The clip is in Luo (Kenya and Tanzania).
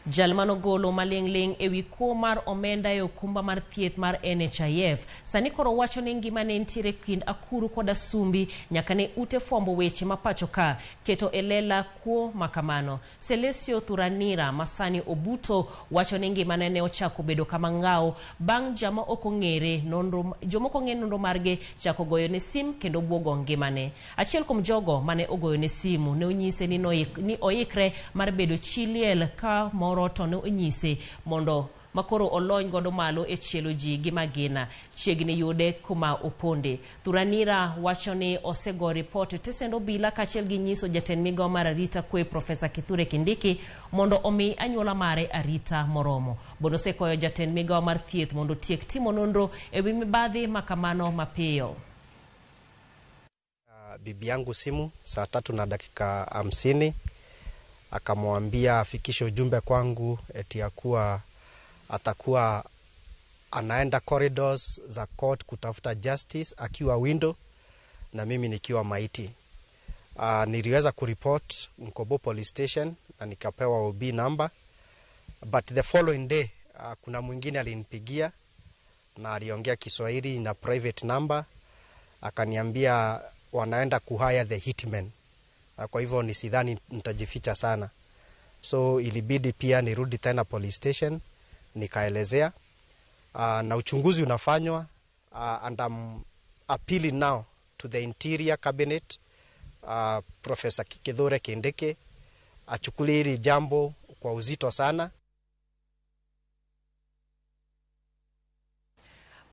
Jal manogolo maling'ling' ewi kuo mar omenda e okumba mar thieth mar NHIF sani koro wacho ni ngimane nitiere kind akuru kod asumbi nyaka ne ute fwambo weche ma pacho ka keto e lela kuo makamano. Celestio Thuranira masani obuto wacho ni ngimane ne ochako bedo kama ng'aw bang' jama ok ong'ere nonro joma ok ong'e nonro margi chako goyone sim kendo buogo ngimane. Achiel kuom jogo mane ogoyone simu ne onyise ni, ni oikre mar bedo chi liel ka moro to ne onyise mondo makoro olony godo malo e chielo ji gi magina chiegni yude kuma oponde. Thuranira wacho ni osego ripot e tesend obila kaachiel gi nyiso jatend migao mar arita kwe Profesa Kithure Kindiki mondo omi anyuola mare arita moromo. Bende osekwayo jatend migao mar thieth mondo otiek timo nonro e wi mibadhi makamano mapiyo. Bibi yangu simu saa 3 na dakika 50, akamwambia afikishe ujumbe kwangu eti ya kuwa atakuwa anaenda corridors za court kutafuta justice akiwa window na mimi nikiwa maiti. Niliweza kureport Nkobo Police Station na nikapewa OB number, but the following day kuna mwingine alinipigia na aliongea Kiswahili na private number, akaniambia wanaenda kuhire the hitman. Kwa hivyo nisidhani nitajificha sana, so ilibidi pia nirudi tena police station nikaelezea, na uchunguzi unafanywa, and I'm appealing now to the Interior Cabinet, Professor Kithure Kindiki achukulie hili jambo kwa uzito sana.